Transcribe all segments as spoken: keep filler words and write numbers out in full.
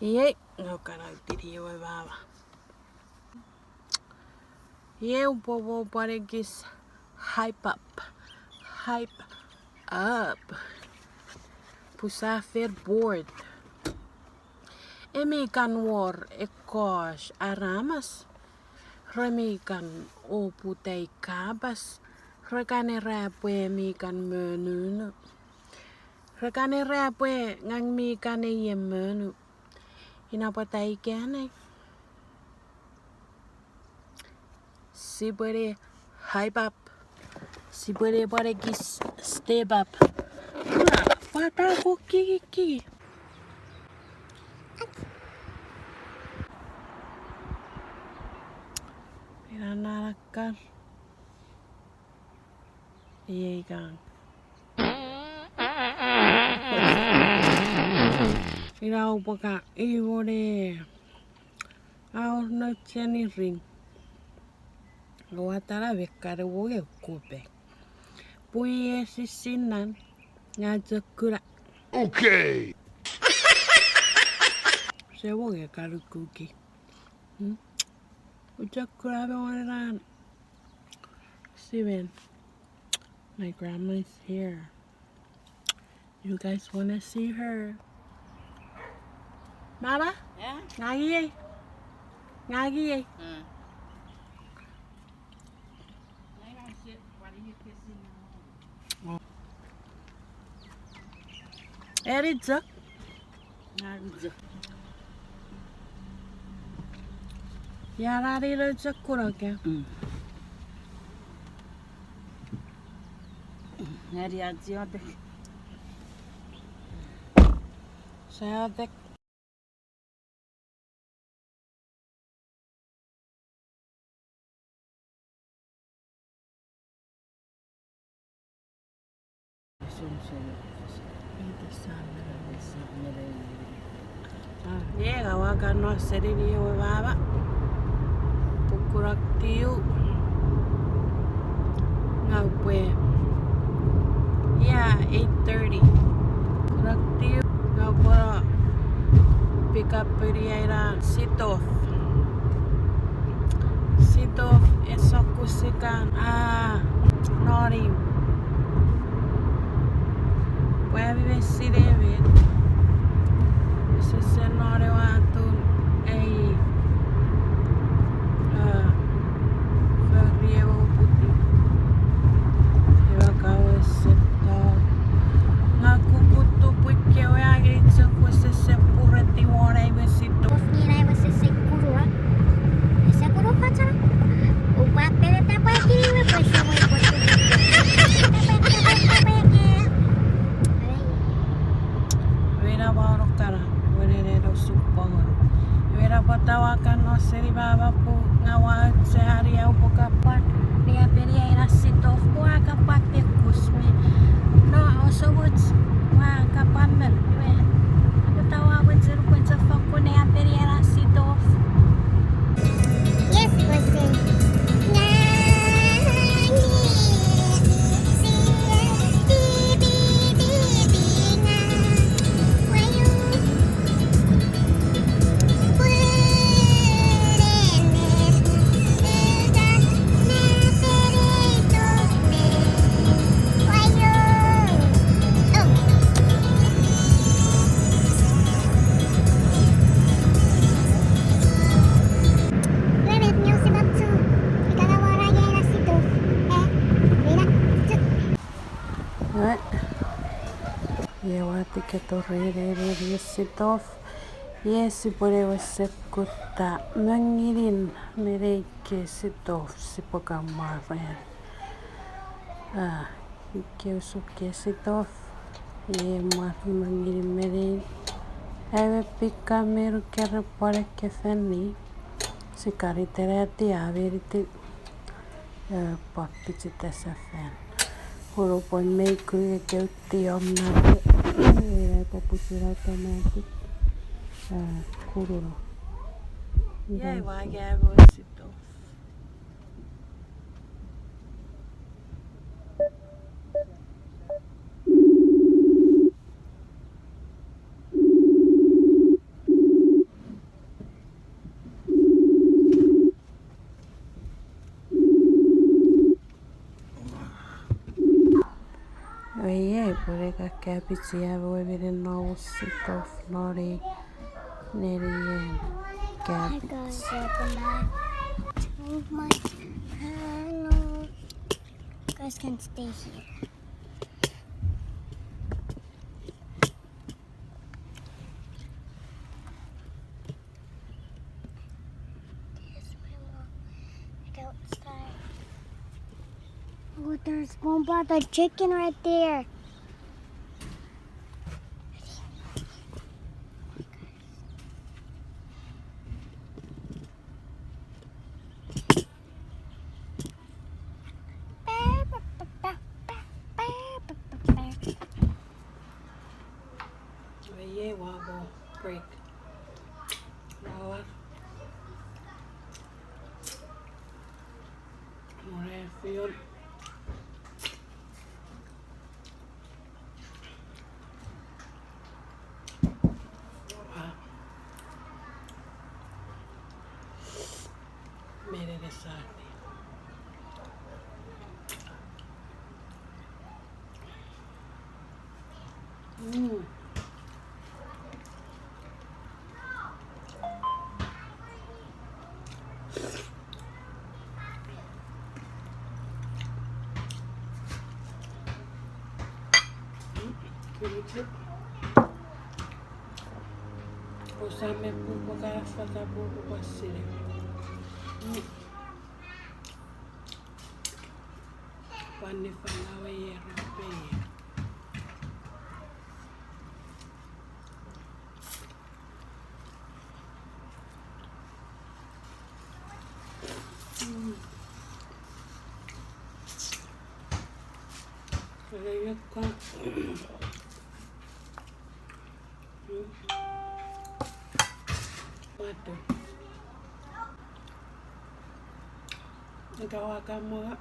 Iei, nge kana tini ewe mama. Iei upwe pwan ekis hype up. Hype up. Pwe sa fen bored. Emi kan wor ekkoch aramas. Re mi kan oputa ei kapas. Re kan era pwe mi kan monunu. Re kan era pwe ngang mi kan eie monu. Ina pwata ikenai. Sipwene hype up. Sipwene pwan ekis step up. Pwata ko kiki kiki. Ina nanakkar. Iei kan. Ina upwaka iwone. Aor no cheni ring. Watana wekkare woge kupe. Pwe esissinan. Nga chok kuna. Okay. Se woge kalukuki. Hmm? Uchok kuna me wanenan. Steven, my grandma is here. You guys wanna see her? Mama? Yeah? Ngang iei. Ngang iei. Mm. Eri chok. Eri chok. Ia nani lo chok kunoke. Mm. Eri a siotek. Siotek. Iei nga ua kan no seni ni ewe mama. Pwe kunok tiu. Nga upwe. Yeah, eight thirty. Kunok tiu. Nga upwe pick up peni aina sitof. Sitof ese kusikan a noni. Pwe ami me sinei met. Sese noni ewe atun ei. A, fori ewe puti. Ewe kawe sito. Nga kukutu pwikkewe angei chok wesese pureti won ai we sito. Of nina ewe sese kurua. Ese kurua facha. Upwa pele tapwa kiri we pwe se we pwe. Wena wa ono kana, wena ne no supongo. Wena pwata ua kan no seni mama pwe nga ua chari au pwe kapwa. Nia peni aina sitof pwe a kapwa pekus mi. No, oso much, ua kapwa men. Iwe, pwata ua pwe cheri pwe cheri fokkun nia peni aina sitof. Yes, listen. Iwe, iei ua tiketo rere rere sitof. Iei sipwene wesen kutta menginin me nei ke sitof sipwe kan mwaren. A, ikeusuk ke sitof. Iei mwar menginin me nei. Ai we pika me ru kere pware ke feni. Sikan itenati a meriti. E, pwapiti chita sefan. Uro pwan mei kuri ekeu tiom nate. E, pwan puchina tomato. E, kuruno. Iei ua gamo sitof. Cabbage, yeah, we made a normal soup of nori, nori and cabbage. Hi guys, welcome back to my channel. You guys can stay here. There's my mom. Like outside. Oh, there's one brother chicken right there. Iei ua mo break. Ua war. Mure fion. Ua. Menene sati. Mm. Kirichip. Osa me pupu ka fata pupu pasile. Mm. Pwan nifang awe ier pei. Mm. Ere yekka. Mm. Matu. Ika ua ka mongo.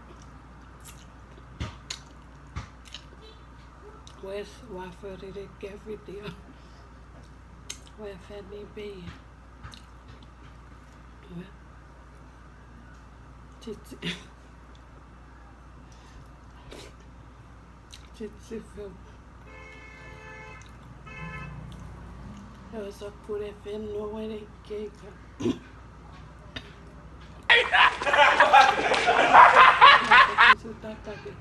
Wes, ua fori le ke video. Ua fani pei. Ua. Chichi. Chichi film. Ewe sokkun fen no wene keika. Sutatakin.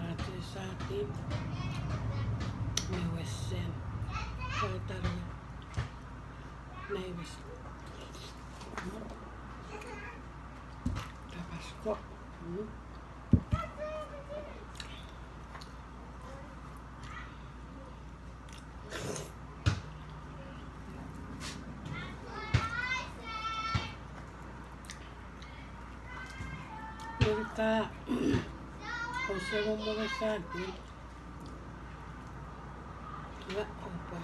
Ate satin me wesen. Kau taru. Neighbors. Tabasco. Mm. Ika ouse mo mongo sati. Nga opa.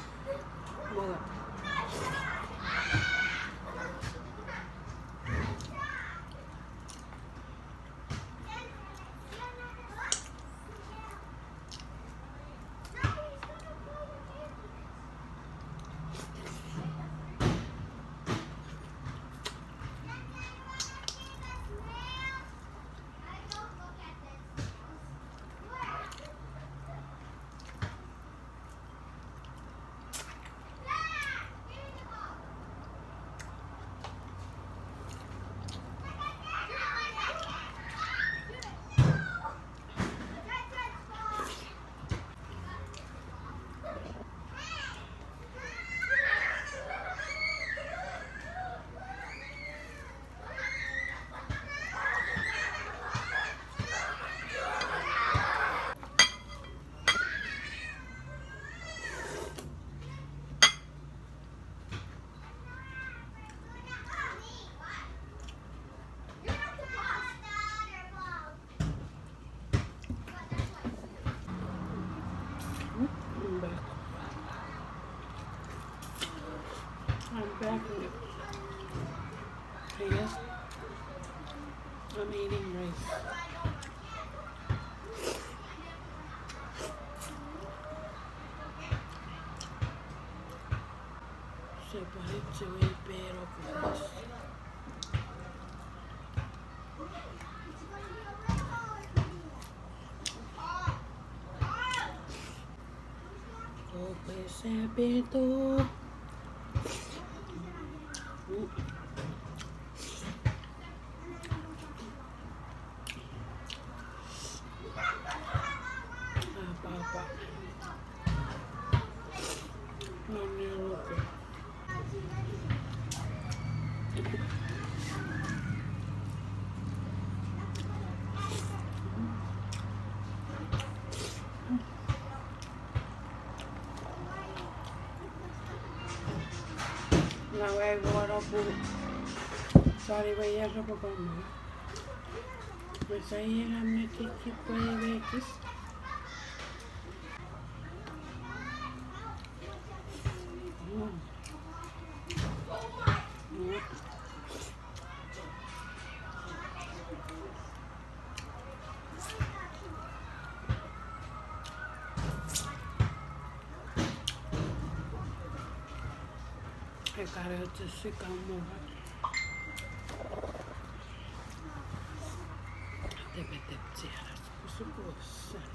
Mongo. I'm back. I'm back. Yes. I'm eating rice. Pwan itse we pero kukas. Kope sepeto. Apapa. Non ne luke. Nga wai wora pu. Sori, wai ya sopo kamo. Wesai engan ne kiki pwe wekis. Mm. Mm. Ekare otsesi kamora. Tepetep tsiara sukusukusen.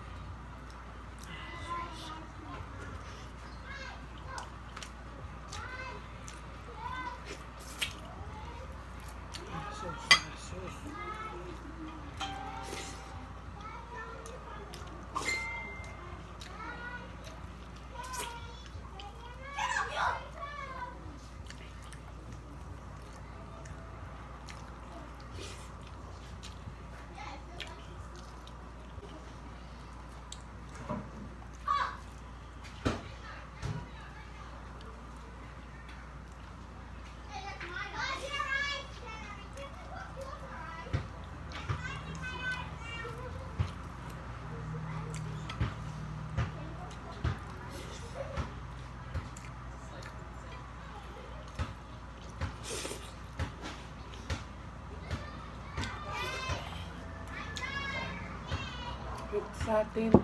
With sardine,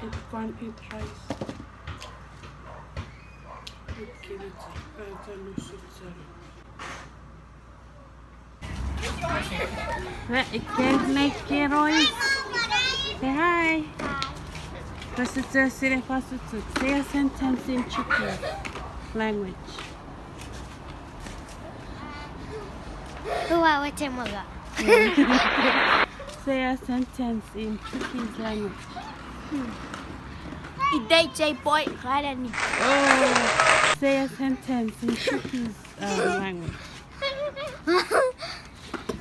it can eat rice. With kimchi, uh, it's a noodle salad. Well, again, make it noise. Say hi. This is the city prostitute. Say a sentence in Chuukese language. Who I would take my God. Say a sentence in Chuukese language. Idei chei poi kalani. Oh. Say a sentence in Chuukese, uh, language.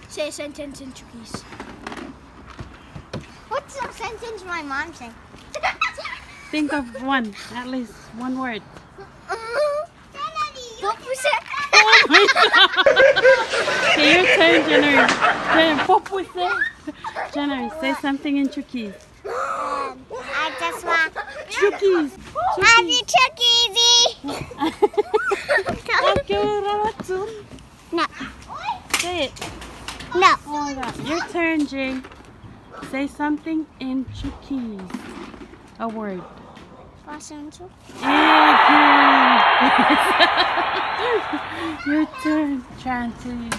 Say a sentence in Chuukese. What's a sentence my mom say? Think of one, at least one word. Popuse. Oh my God. Okay, your turn, Jenner. Jenner, popuse. Jenner, say something in Chuukese. Um, I just want Chuukese. Happy Chuukese. Okay, Ramatun. No. Say it. No. Oh my God. Your turn, Jay. Say something in Chuukese. A word. Pasenchu. Your turn, Chanty.